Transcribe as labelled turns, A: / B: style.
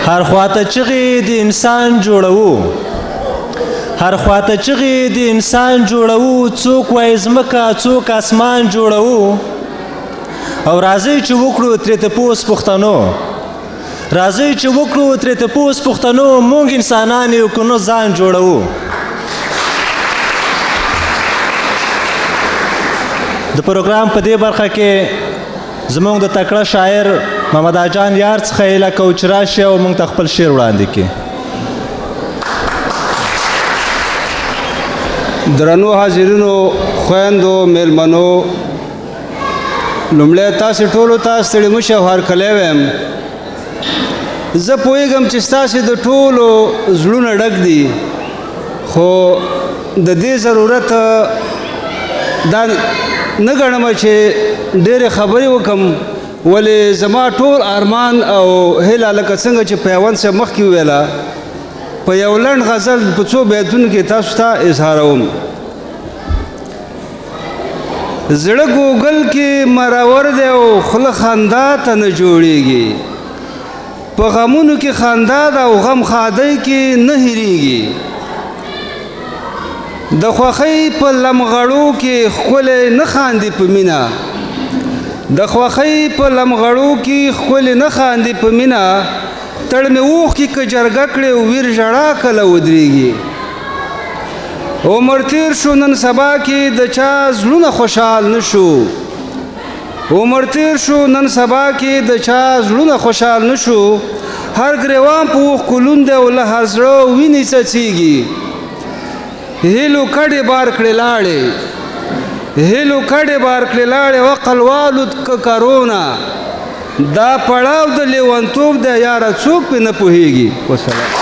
A: هر خواته چغې د انسان جوړوو، هر خواته چغې د انسان جوړوو، څوک وایي ځمکه څوک اسمان جوړوو. او راځئ چې وکړو ترې تپوس پښتنو، راځئ چې وکړو ترې تپوس پښتنو، موږ انسانان یو که نه ځان جوړوو. د پروګرام په دې برخه کې زموږ د تکړه شاعر محمد اجان یار څخه هیله کوو چې راشي او موږ ته خپل شعر وړاندې کړي.
B: درنو حاضرینو، خویندو، میلمنو، لومړی تاسې ټولو ته ستړي مه شئ او هرکلی وایم. زه پوهېږم چې ستاسې د ټولو زړونه ډک دي، خو د دې ضرورت دا نه ګڼم چې ډېرې خبرې وکړم، ولې زما ټول ارمان او هیله لکه څنګه چې پیوند صاحب مخکې وویله، په یو لنډ غزل په څو بیتونو کې تاسو ته اظهاروم. زړه ګوګل کې مرور دی او خوله خندا ته نه جوړېږي، په غمونو کې خندا ده او غم ښادۍ کې نه هېرېږي. د خوښۍ په لمغړو کې ښکلی نه خاندي په مینه، د خوښۍ په لمغړو کې ښکلی نه خاندي په مینه، تړمې اوښکې که جرګه کړې ویر ژړا کله ودرېږي. عمر تیر شو نن سبا کې د چا زړونه خوشحال نه شو، عمر تیر شو نن سبا کې د چا زړونه خوشحال نه شو، هر ګریوان په اوښکو لوند دی او له هر زړه وینې څڅېږي. هیلو کډې بار کړې لاړې، هیلو کډې بار کړې لاړې، عقل والوت که کرونا، دا پړاو د لیونتوب دی یاره څوک پې نه پوهېږي. وسلام.